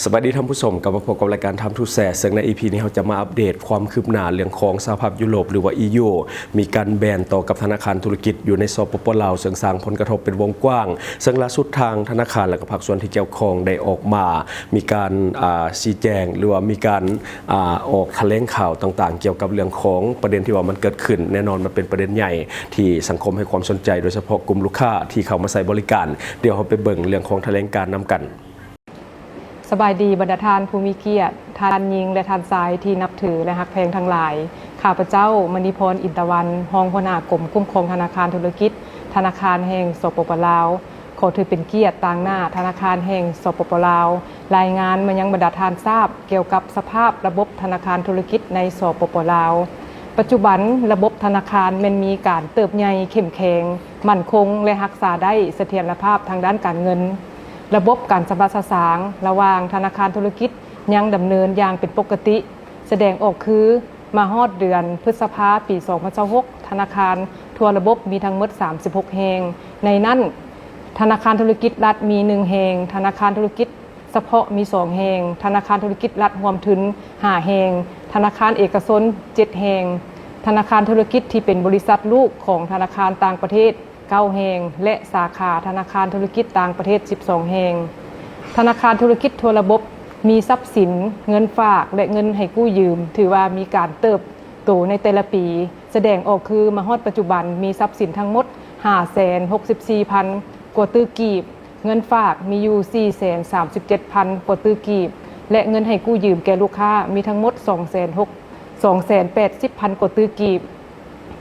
ສະບາຍດີທ່ານຜູ້ຊົມ, ກັບມາພົບກັບລາຍການ Time to Share ເຊິ່ງໃນ ອີພີ ນີ້ເຮົາຈະມາອັບເດດຄວາມຄືບໜ້າເລື່ອງຂອງສະຫະພາບຢູໂຣບ ຫຼືວ່າ ອີຢູ ມີການແບນຕໍ່ກັບທະນາຄານທຸລະກິດຢູ່ໃນ ສປປ ລາວ ເຊິ່ງສ້າງຜົນກະທົບເປັນວົງກວ້າງ. ເຊິ່ງລ່າສຸດທາງທະນາຄານ ແລະ ກະພາກສ່ວນທີ່ກ່ຽວຂ້ອງໄດ້ອອກມາ ມີການ ອ່າ ຊີ້ແຈງ ຫຼືວ່າມີການ ອ່າ ອອກຖະແຫຼງຂ່າວຕ່າງໆ ກ່ຽວກັບເລື່ອງຂອງປະເດັນທີ່ວ່າມັນເກີດຂຶ້ນ. ແນ່ນອນມັນເປັນປະເດັນໃຫຍ່ທີ່ສັງຄົມໃຫ້ຄວາມສົນໃຈ, ໂດຍສະເພາະກຸ່ມລູກຄ້າທີ່ເຂົ້າມາໃຊ້ບໍລິການ. ດຽວເຮົາໄປເບິ່ງເລື່ອງຂອງຖະແຫຼງການນຳກັນ. ສະບາຍດີບັນດາທ່ານຜູ້ມີກຽດ, ທ່ານຍິງ ແລະ ທ່ານຊາຍທີ່ນັບຖື ແລະ ຮັກແພງທັງຫຼາຍ. ຂ້າພະເຈົ້າ ມະນີພອນ ອິນຕະວັນ, ຮອງຫົວໜ້າກົມຄຸ້ມຄອງທະນາຄານທຸລະກິດ ທະນາຄານແຫ່ງ ສປປ ລາວ ຂໍຖືເປັນກຽດຕາງໜ້າທະນາຄານແຫ່ງ ສປປ ລາວ ລາຍງານມາຍັງບັນດາທ່ານຊາບກ່ຽວກັບສະພາບລະບົບທະນາຄານທຸລະກິດໃນ ສປປ ລາວ. ປັດຈຸບັນລະບົບທະນາຄານແມ່ນມີການເຕີບໃຫຍ່ເຂັ້ມແຂງ, ໝັ້ນຄົງ ແລະ ຮັກສາໄດ້ສະຖຽນລະພາບທາງດ້ານການເງິນ. ລະບົບການຊຳລະສະສາງລະຫວ່າງທະນາຄານທຸລະກິດຍັງດຳເນີນຢ່າງເປັນປົກກະຕິ, ສະແດງອອກຄື ມາຮອດເດືອນພຶດສະພາ ປີສອງພັນຊາວຫົກ ທະນາຄານທົ່ວລະບົບມີທັງໝົດສາມສິບຫົກແຫ່ງ. ໃນນັ້ນ ທະນາຄານທຸລະກິດລັດມີໜຶ່ງແຫ່ງ, ທະນາຄານທຸລະກິດສະເພາະມີສອງແຫ່ງ, ທະນາຄານທຸລະກິດລັດຮ່ວມທຶນຫ້າແຫ່ງ, ທະນາຄານເອກະຊົນເຈັດແຫ່ງ, ທະນາຄານທຸລະກິດທີ່ເປັນບໍລິສັດລູກຂອງທະນາຄານຕ່າງປະເທດ ເກົ້າແຫ່ງ ແລະ ສາຂາທະນາຄານທຸລະກິດຕ່າງປະເທດສິບສອງແຫ່ງ. ທະນາຄານທຸລະກິດທົ່ວລະບົບມີຊັບສິນ, ເງິນຝາກ ແລະ ເງິນໃຫ້ກູ້ຢືມ ຖືວ່າມີການເຕີບໂຕໃນແຕ່ລະປີ, ສະແດງອອກຄືມາຮອດປັດຈຸບັນມີຊັບສິນທັງໝົດຫ້າແສນຫົກສິບສີ່ພັນກວ່າຕື້ກີບ, ເງິນຝາກມີຢູ່ສີ່ແສນສາມສິບເຈັດພັນກວ່າຕື້ກີບ ແລະ ເງິນໃຫ້ກູ້ຢືມແກ່ລູກຄ້າມີທັງໝົດສອງແສນຫົກ ສອງແສນແປດສິບພັນກວ່າຕື້ກີບ.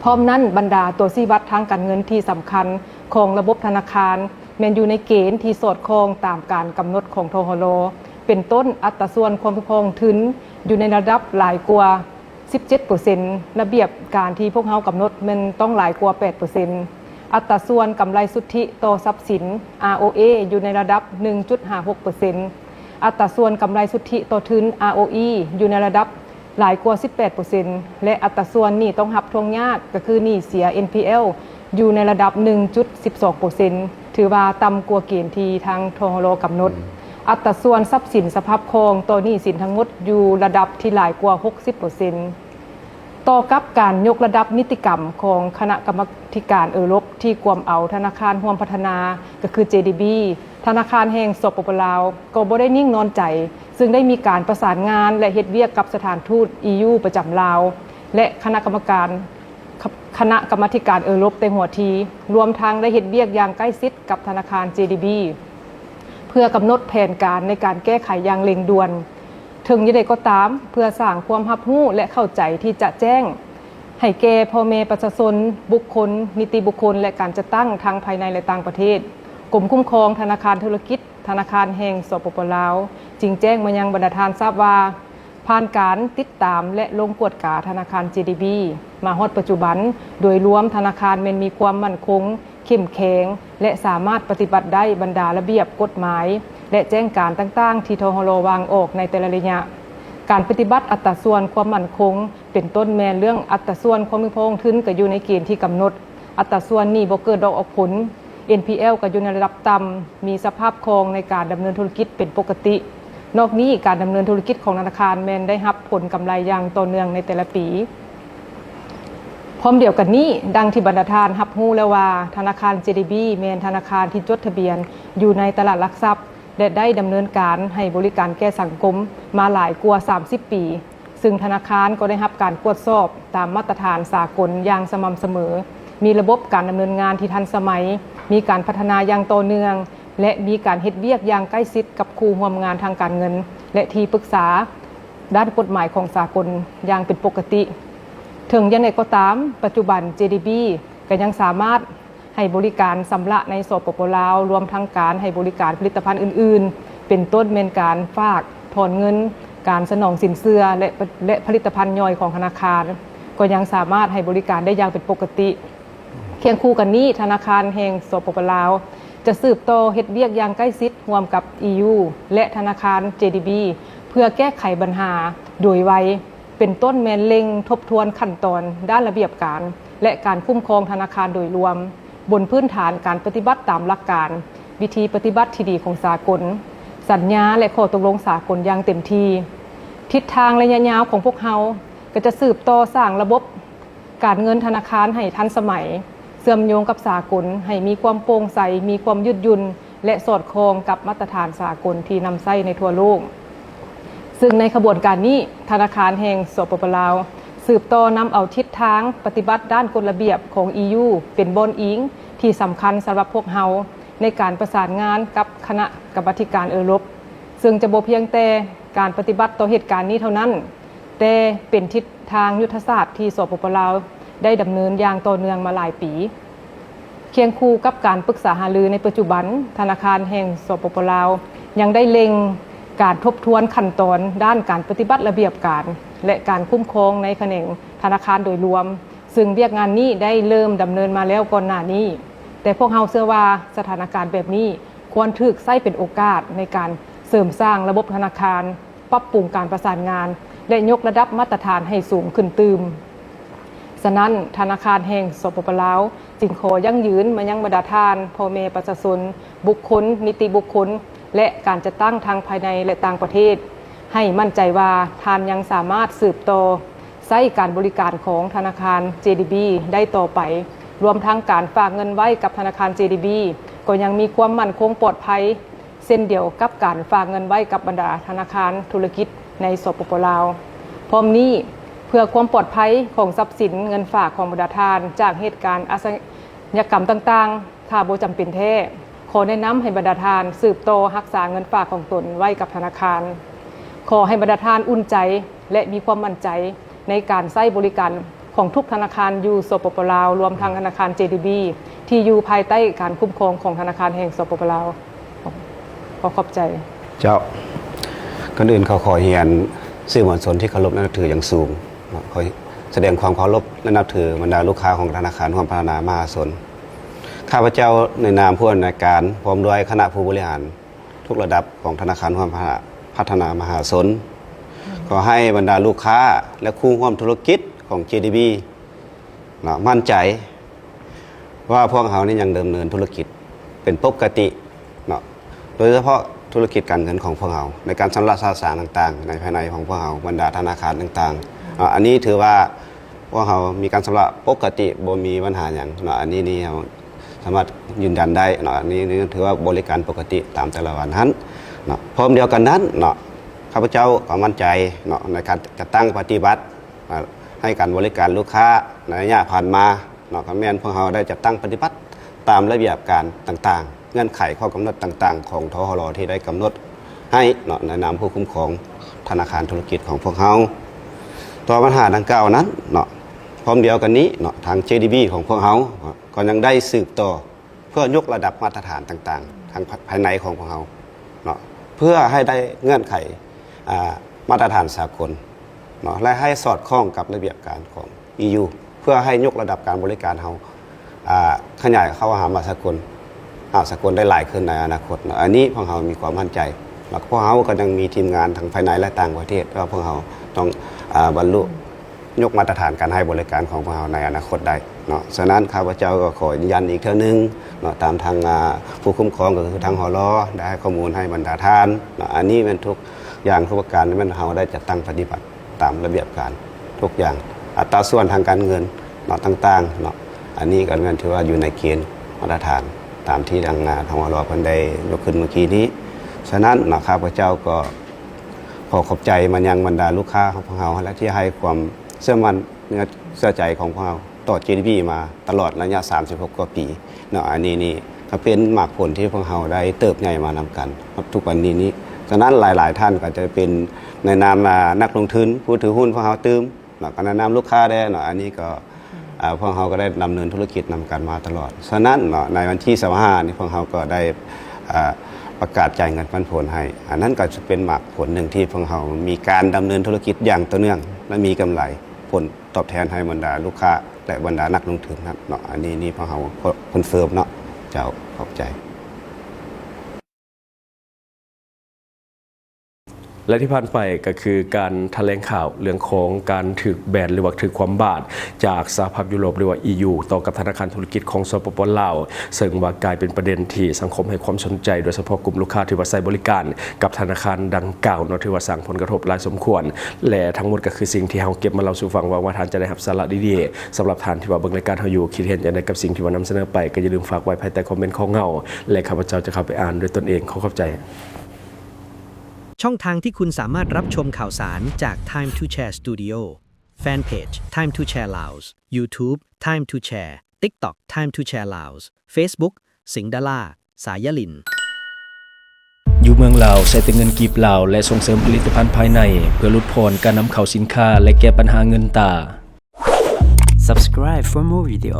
ພ້ອມນັ້ນ, ບັນດາຕົວຊີ້ວັດທາງການເງິນທີ່ສຳຄັນຂອງລະບົບທະນາຄານ ແມ່ນຢູ່ໃນເກນທີ່ສອດຄ່ອງຕາມການກຳນົດຂອງ ທຫລ, ເປັນຕົ້ນ ອັດຕາສ່ວນຄວາມພຽງພໍຂອງທຶນຢູ່ໃນລະດັບຫຼາຍກວ່າສິບເຈັດເປີເຊັນ, ລະບຽບການທີ່ພວກເຮົາກຳນົດແມ່ນຕ້ອງຫຼາຍກວ່າແປດເປີເຊັນ, ອັດຕາສ່ວນກຳໄລສຸດທິຕໍ່ຊັບສິນ ອາໂອເອ ຢູ່ໃນລະດັບໜຶ່ງຈຸດຫ້າຫົກເປີເຊັນ, ອັດຕາສ່ວນກຳໄລສຸດທິຕໍ່ທຶນ ອາໂອອີ ຢູ່ໃນລະດັບ ຫຼາຍກວ່າສິບແປດເປີເຊັນ ແລະ ອັດຕາສ່ວນໜີ້ຕ້ອງຮັບທວງຍາກ ກໍຄືໜີ້ເສຍ ເອັນພີແອລ ຢູ່ໃນລະດັບໜຶ່ງຈຸດສິບສອງເປີເຊັນ ຖືວ່າຕ່ຳກວ່າເກນທີ່ທາງ ທຫລ ກຳນົດ. ອັດຕາສ່ວນຊັບສິນສະພາບຄ່ອງຕໍ່ໜີ້ສິນທັງໝົດຢູ່ລະດັບທີ່ຫຼາຍກວ່າຫົກສິບເປີເຊັນ. ຕໍ່ກັບການຍົກລະດັບນິຕິກຳຂອງຄະນະກຳມາທິການເອີຣົບທີ່ກວມເອົາທະນາຄານຮ່ວມພັດທະນາ ກໍຄື ເຈດີບີ ທະນາຄານແຫ່ງ ສປປ ລາວ ກໍບໍ່ໄດ້ນິ່ງນອນໃຈ, ເຊິ່ງໄດ້ມີການປະສານງານ ແລະ ເຮັດວຽກກັບສະຖານທູດ ອີຢູ ປະຈຳລາວ ແລະ ຄະນະກຳມະການ ຄະນະກຳມາທິການເອີຣົບແຕ່ຫົວທີ, ລວມທັງໄດ້ເຮັດວຽກຢ່າງໃກ້ຊິດກັບທະນາຄານ ເຈດີບີ ເພື່ອກຳນົດແຜນການໃນການແກ້ໄຂຢ່າງເລັ່ງດ່ວນ. ເຖິງຢ່າງໃດກໍຕາມ, ເພື່ອສ້າງຄວາມຮັບຮູ້ ແລະ ເຂົ້າໃຈທີ່ຈະແຈ້ງ ໃຫ້ແກ່ພໍ່ແມ່ປະຊາຊົນ, ບຸກຄົນ, ນິຕິບຸກຄົນ ແລະ ການຈັດຕັ້ງທັງພາຍໃນ ແລະ ຕ່າງປະເທດ, ກົມຄຸ້ມຄອງທະນາຄານທຸລະກິດ ທະນາຄານແຫ່ງ ສປປ ລາວ ຈຶ່ງແຈ້ງມາຍັງບັນດາທ່ານຊາບວ່າ, ຜ່ານການຕິດຕາມ ແລະ ລົງກວດກາທະນາຄານ ເຈດີບີ ມາຮອດປັດຈຸບັນ, ໂດຍລວມທະນາຄານແມ່ນມີຄວາມໝັ້ນຄົງ, ເຂັ້ມແຂງ ແລະ ສາມາດປະຕິບັດໄດ້ບັນດາລະບຽບກົດໝາຍ ແລະ ແຈ້ງການຕ່າງໆທີ່ ທຫລ ວາງອອກໃນແຕ່ລະໄລຍະ. ການປະຕິບັດອັດຕາສ່ວນຄວາມໝັ້ນຄົງ ເປັນຕົ້ນແມ່ນເລື່ອງອັດຕາສ່ວນຄວາມພຽງພໍຂອງທຶນກໍຢູ່ໃນເກນທີ່ກຳນົດ, ອັດຕາສ່ວນໜີ້ບໍ່ເກີດດອກອອກຜົນ ເອັນພີແອລ ກໍຢູ່ໃນລະດັບຕ່ຳ, ມີສະພາບຄ່ອງໃນການດຳເນີນທຸລະກິດເປັນປົກກະຕິ. ນອກນີ້, ການດຳເນີນທຸລະກິດຂອງທະນາຄານແມ່ນໄດ້ຮັບຜົນກຳໄລຢ່າງຕໍ່ເນື່ອງໃນແຕ່ລະປີ. ພ້ອມດຽວກັນນີ້, ດັ່ງທີ່ບັນດາທ່ານຮັບຮູ້ແລ້ວວ່າ, ທະນາຄານ ເຈດີບີ ແມ່ນທະນາຄານທີ່ຈົດທະບຽນຢູ່ໃນຕະຫຼາດຫຼັກຊັບ ແລະ ໄດ້ດຳເນີນການໃຫ້ບໍລິການແກ່ສັງຄົມມາຫຼາຍກວ່າສາມສິບປີ, ເຊິ່ງທະນາຄານກໍໄດ້ຮັບການກວດສອບຕາມມາດຕະຖານສາກົນຢ່າງສະໝ່ຳສະເໝີ, ມີລະບົບການດຳເນີນງານທີ່ທັນສະໄໝ, ມີການພັດທະນາຢ່າງຕໍ່ເນື່ອງ ແລະ ມີການເຮັດວຽກຢ່າງໃກ້ຊິດກັບຄູ່ຮ່ວມງານທາງການເງິນ ແລະ ທີ່ປຶກສາດ້ານກົດໝາຍຂອງສາກົນຢ່າງເປັນປົກກະຕິ. ເຖິງຢ່າງໃດກໍຕາມ, ປັດຈຸບັນ ເຈດີບີ ກໍຍັງສາມາດ ໃຫ້ບໍລິການຊຳລະໃນ ສປປ ລາວ, ລວມທັງການໃຫ້ບໍລິການຜະລິດຕະພັນອື່ນໆ ເປັນຕົ້ນແມ່ນການຝາກ, ຖອນເງິນ, ການສະໜອງສິນເຊື່ອ ແລະ ແລະ ຜະລິດຕະພັນຍ່ອຍຂອງທະນາຄານ ກໍຍັງສາມາດໃຫ້ບໍລິການໄດ້ຢ່າງເປັນປົກກະຕິ. ຄຽງຄູ່ກັນນີ້, ທະນາຄານແຫ່ງ ສປປ ລາວ ຈະສືບຕໍ່ເຮັດວຽກຢ່າງໃກ້ຊິດຮ່ວມກັບ ອີຢູ ແລະ ທະນາຄານ ເຈດີບີ ເພື່ອແກ້ໄຂບັນຫາໂດຍໄວ, ເປັນຕົ້ນແມ່ນເລັ່ງທົບທວນຂັ້ນຕອນດ້ານລະບຽບການ ແລະ ການຄຸ້ມຄອງທະນາຄານໂດຍລວມ, ບົນພື້ນຖານການປະຕິບັດຕາມຫຼັກການ, ວິທີປະຕິບັດທີ່ດີຂອງສາກົນ. ສັນຍາ ແລະ ຂໍ້ຕົກລົງສາກົນຢ່າງເຕັມທີ່. ທິດທາງໄລຍະຍາວຂອງພວກເຮົາກໍຈະສືບຕໍ່ສ້າງລະບົບການເງິນທະນາຄານໃຫ້ທັນສະໄໝ, ເຊື່ອມໂຍງກັບສາກົນ, ໃຫ້ມີຄວາມໂປ່ງໃສ, ມີຄວາມຍືດຫຍຸ່ນ ແລະ ສອດຄ່ອງກັບມາດຕະຖານສາກົນທີ່ນຳໃຊ້ໃນທົ່ວໂລກ. ຊຶ່ງໃນຂະບວນການນີ້, ທະນາຄານແຫ່ງ ສປປ ລາວ ສືບຕໍ່ນຳເອົາທິດທາງປະຕິບັດດ້ານກົດລະບຽບຂອງ ອີ ຢູ ເປັນບ່ອນອີງທີ່ສຳຄັນສຳລັບພວກເຮົາ ໃນການປະສານງານກັບຄະນະກຳມາທິການເອີຣົບ, ເຊິ່ງຈະບໍ່ພຽງແຕ່ການປະຕິບັດຕໍ່ເຫດການນີ້ເທົ່ານັ້ນ, ແຕ່ເປັນທິດທາງຍຸດທະສາດທີ່ ສປປ ລາວ ໄດ້ດຳເນີນຢ່າງຕໍ່ເນື່ອງມາຫຼາຍປີ. ຄຽງຄູ່ກັບການປຶກສາຫາລືໃນປັດຈຸບັນ, ທະນາຄານແຫ່ງ ສປປ ລາວ ຍັງໄດ້ເລັ່ງການທົບທວນຂັ້ນຕອນດ້ານການປະຕິບັດລະບຽບການ ແລະ ການຄຸ້ມຄອງໃນຂະແໜງທະນາຄານໂດຍລວມ, ຊຶ່ງວຽກງານນີ້ໄດ້ເລີ່ມດຳເນີນມາແລ້ວກ່ອນໜ້ານີ້, ແຕ່ພວກເຮົາເຊື່ອວ່າສະຖານະການແບບນີ້ຄວນຖືກໃຊ້ເປັນໂອກາດໃນການເສີມສ້າງລະບົບທະນາຄານ, ປັບປຸງການປະສານງານ ແລະ ຍົກລະດັບມາດຕະຖານໃຫ້ສູງຂຶ້ນຕື່ມ. ສະນັ້ນ, ທະນາຄານແຫ່ງ ສປປ ລາວ ຈຶ່ງຂໍຢັ້ງຢືນມາຍັງບັນດາທ່ານ, ພໍ່ແມ່ປະຊາຊົນ, ບຸກຄົນ, ນິຕິບຸກຄົນ ແລະ ການຈັດຕັ້ງທັງພາຍໃນ ແລະ ຕ່າງປະເທດ ໃຫ້ໝັ້ນໃຈວ່າທ່ານຍັງສາມາດສືບຕໍ່ໃຊ້ການບໍລິການຂອງທະນາຄານ ເຈ ດີ ບີ ໄດ້ຕໍ່ໄປ, ລວມທັງການຝາກເງິນໄວ້ກັບທະນາຄານ ເຈ ດີ ບີ ກໍຍັງມີຄວາມໝັ້ນຄົງປອດໄພ ເຊັ່ນດຽວກັບການຝາກເງິນໄວ້ກັບບັນດາທະນາຄານທຸລະກິດໃນ ສປປ ລາວ. ພ້ອມນີ້, ເພື່ອຄວາມປອດໄພຂອງຊັບສິນເງິນຝາກຂອງບັນດາທ່ານຈາກເຫດການອາຊະຍາກຳຕ່າງໆ, ຖ້າບໍ່ຈຳເປັນແທ້, ຂໍແນະນຳໃຫ້ບັນດາທ່ານສືບຕໍ່ຮັກສາເງິນຝາກຂອງຕົນໄວ້ກັບທະນາຄານ. ຂໍໃຫ້ບັນດາທ່ານອຸ່ນໃຈ ແລະ ມີຄວາມໝັ້ນໃຈ ໃນການໃຊ້ບໍລິການຂອງທຸກທະນາຄານຢູ່ ສປປ ລາວ, ລວມທັງທະນາຄານ ເຈ ດີ ບີ ທີ່ຢູ່ພາຍໃຕ້ການຄຸ້ມຄອງຂອງທະນາຄານແຫ່ງ ສປປ ລາວ. ຂໍຂອບໃຈ. ເຈົ້າ. ກ່ອນອື່ນເຂົາຂໍຮຽນສື່ມວນຊົນທີ່ເຄົາລົບແລະນັບຖືຢ່າງສູງເນາະ, ຂໍສະແດງຄວາມເຄົາລົບແລະນັບຖືບັນດາລູກຄ້າຂອງທະນາຄານຮ່ວມພັດທະນາມະຫາຊົນ. ຂ້າພະເຈົ້າໃນນາມຜູ້ອຳນວຍການ ພ້ອມດ້ວຍຄະນະຜູ້ບໍລິຫານ ທຸກລະດັບຂອງທະນາຄານຮ່ວມພັດທະນາມະຫາຊົນ ຂໍໃຫ້ບັນດາລູກຄ້າ ແລະ ຄູ່ຮ່ວມທຸລະກິດຂອງ ເຈ ດີ ບີ ເນາະ ໝັ້ນໃຈວ່າພວກເຮົານີ້ຍັງດຳເນີນທຸລະກິດເປັນປົກກະຕິເນາະ, ໂດຍສະເພາະທຸລະກິດການເງິນຂອງພວກເຮົາ ໃນການຊຳລະສະສາງຕ່າງໆ ໃນພາຍໃນຂອງພວກເຮົາ, ບັນດາທະນາຄານຕ່າງໆເນາະ, ອັນນີ້ຖືວ່າ ພວກເຮົາມີການຊຳລະປົກກະຕິ ບໍ່ມີບັນຫາຫຍັງເນາະ. ອັນນີ້ນີ້ເຮົາສາມາດຢືນຢັນໄດ້ເນາະ, ອັນນີ້ນີ້ຖືວ່າບໍລິການປົກກະຕິຕາມແຕ່ລະວັນຫັ້ນເນາະ. ພ້ອມດຽວກັນນັ້ນເນາະ, ຂ້າພະເຈົ້າກໍໝັ້ນໃຈເນາະ ໃນການຈັດຕັ້ງປະຕິບັດ ໃຫ້ການບໍລິການລູກຄ້າໃນໄລຍະຜ່ານມາເນາະ, ກໍແມ່ນພວກເຮົາໄດ້ຈັດຕັ້ງປະຕິບັດຕາມລະບຽບການຕ່າງໆ ເງື່ອນໄຂຂໍ້ກຳນົດຕ່າງໆຂອງ ທຫລ ທີ່ໄດ້ກຳນົດໃຫ້ເນາະ ໃນນາມຜູ້ຄຸ້ມຄອງທະນາຄານທຸລະກິດຂອງພວກເຮົາ. ຕໍ່ບັນຫາດັ່ງກ່າວນັ້ນເນາະ, ພ້ອມດຽວກັນນີ້ເນາະ, ທາງ ເຈ ດີ ບີ ຂອງພວກເຮົາກໍຍັງໄດ້ສືບຕໍ່ເພື່ອຍົກລະດັບມາດຕະຖານຕ່າງໆ ທາງພາຍໃນຂອງພວກເຮົາເນາະ, ເພື່ອໃຫ້ໄດ້ເງື່ອນໄຂ ອາ ມາດຕະຖານສາກົນເນາະ ແລະ ໃຫ້ສອດຄ່ອງກັບລະບຽບການຂອງ ອີ ຢູ ເພື່ອໃຫ້ຍົກລະດັບການບໍລິການເຮົາ ອາ ຂະຫຍາຍເຂົ້າຫາມາສາກົນ ຫາສາກົນໄດ້ຫຼາຍຂຶ້ນໃນອະນາຄົດເນາະ. ອັນນີ້ພວກເຮົາມີຄວາມໝັ້ນໃຈ ແລ້ວພວກເຮົາກໍຍັງມີທີມງານທັງພາຍໃນ ແລະ ຕ່າງປະເທດ ວ່າພວກເຮົາຕ້ອງ ອາ ບັນລຸ ຍົກມາດຕະຖານການໃຫ້ບໍລິການຂອງພວກເຮົາໃນອະນາຄົດໄດ້ເນາະ. ສະນັ້ນ ຂ້າພະເຈົ້າກໍຂໍຢືນຢັນອີກເທື່ອໜຶ່ງເນາະ, ຕາມທາງ ອາ ຜູ້ຄຸ້ມຄອງ ກໍຄືທາງ ທຫລ ໄດ້ໃຫ້ຂໍ້ມູນໃຫ້ບັນດາທ່ານເນາະ. ອັນນີ້ແມ່ນທຸກຢ່າງທຸກປະການ ແມ່ນເຮົາໄດ້ຈັດຕັ້ງປະຕິບັດຕາມລະບຽບການທຸກຢ່າງ, ອັດຕາສ່ວນທາງການເງິນເນາະ ຕ່າງໆເນາະ, ອັນນີ້ກໍແມ່ນຖືວ່າຢູ່ໃນເກນມາດຕະຖານຕາມທີ່ທາງ ອາ ທຫລ ເພິ່ນໄດ້ຍົກຂຶ້ນເມື່ອກີ້ນີ້. ສະນັ້ນເນາະ, ຂ້າພະເຈົ້າກໍ ຂໍຂອບໃຈມາຍັງບັນດາລູກຄ້າຂອງພວກເຮົາ ແລະ ທີ່ໃຫ້ຄວາມເຊື່ອໝັ້ນເນື້ອເຊື່ອໃຈຂອງພວກເຮົາຕໍ່ ເຈ ດີ ບີ ມາຕະຫຼອດໄລຍະສາມສິບຫົກກວ່າປີເນາະ. ອັນນີ້ນີ້ກໍເປັນໝາກຜົນທີ່ພວກເຮົາໄດ້ເຕີບໃຫຍ່ມານຳກັນຮອດທຸກວັນນີ້ນີ້. ສະນັ້ນ ຫຼາຍໆທ່ານກໍຈະເປັນໃນນາມ ອາ ນັກລົງທຶນ ຜູ້ຖືຫຸ້ນພວກເຮົາຕື່ມເນາະ, ກໍໃນນາມລູກຄ້າແດ່ເນາະ. ອັນນີ້ກໍ ອາ ພວກເຮົາກໍໄດ້ດຳເນີນທຸລະກິດນຳກັນມາຕະຫຼອດ. ສະນັ້ນເນາະ, ໃນວັນທີຊາວຫ້ານີ້ ພວກເຮົາກໍໄດ້ ອາ ປະກາດຈ່າຍເງິນປັນຜົນໃຫ້. ອັນນັ້ນກໍຈະເປັນໝາກຜົນໜຶ່ງທີ່ພວກເຮົາມີການດຳເນີນທຸລະກິດຢ່າງຕໍ່ເນື່ອງ ແລະ ມີກຳໄລ ຜົນຕອບແທນໃຫ້ບັນດາລູກຄ້າ ແລະ ບັນດານັກລົງທຶນເນາະ. ອັນນີ້ນີ້ພວກເຮົາຄອນເຟີມເນາະ. ເຈົ້າ, ຂອບໃຈ. ແລະທີ່ຜ່ານໄປກໍຄືການຖະແຫຼງຂ່າວເລື່ອງຂອງການຖືກແບນ ຫຼືວ່າຖືກຄວ່ຳບາດຈາກສະຫະພາບຢູໂຣບ ຫຼືວ່າ ອີຢູ ຕໍ່ກັບທະນາຄານທຸລະກິດຂອງ ສປປ ລາວ ເຊິ່ງວ່າກາຍເປັນປະເດັນທີ່ສັງຄົມໃຫ້ຄວາມສົນໃຈ ໂດຍສະເພາະກຸ່ມລູກຄ້າທີ່ວ່າໃຊ້ບໍລິການກັບທະນາຄານດັ່ງກ່າວເນາະ ຖືວ່າສ້າງຜົນກະທົບຫຼາຍສົມຄວນ. ແລະທັງໝົດກໍຄືສິ່ງທີ່ເຮົາເກັບມາເລົ່າສູ່ຟັງ ຫວັງວ່າທ່ານຈະໄດ້ຮັບສາລະດີໆ. ສຳລັບທ່ານທີ່ວ່າເບິ່ງລາຍການເຮົາຢູ່ ຄິດເຫັນຈັ່ງໃດກັບສິ່ງທີ່ວ່ານຳສະເໜີໄປ ກໍຢ່າລືມຝາກໄວ້ພາຍໃຕ້ຄອມເມັນຂອງເຮົາ ແລະຂ້າພະເຈົ້າຈະເຂົ້າໄປອ່ານດ້ວຍຕົນເອງ. ຂໍຂອບໃຈ. ຊ່ອງທາງທີ່คุณสามารถรับชมข่าวสารจาก Time to Share Studio แฟนเพจ Time to Share Laos YouTube Time to Share TikTok Time to Share Laos Facebook สิงห์ดารา สายลิน ຢູ່ເມືອງລາວໃຊ້ແຕ່ເງິນກີບລາວ ແລະສົ່ງເສີມຜະລິດຕະພັນພາຍໃນ ເພື່ອຫຼຸດຜ່ອນການນຳເຂົ້າສິນຄ້າ ແລະແກ້ບັນຫາເງິນຕາ. Subscribe for more video.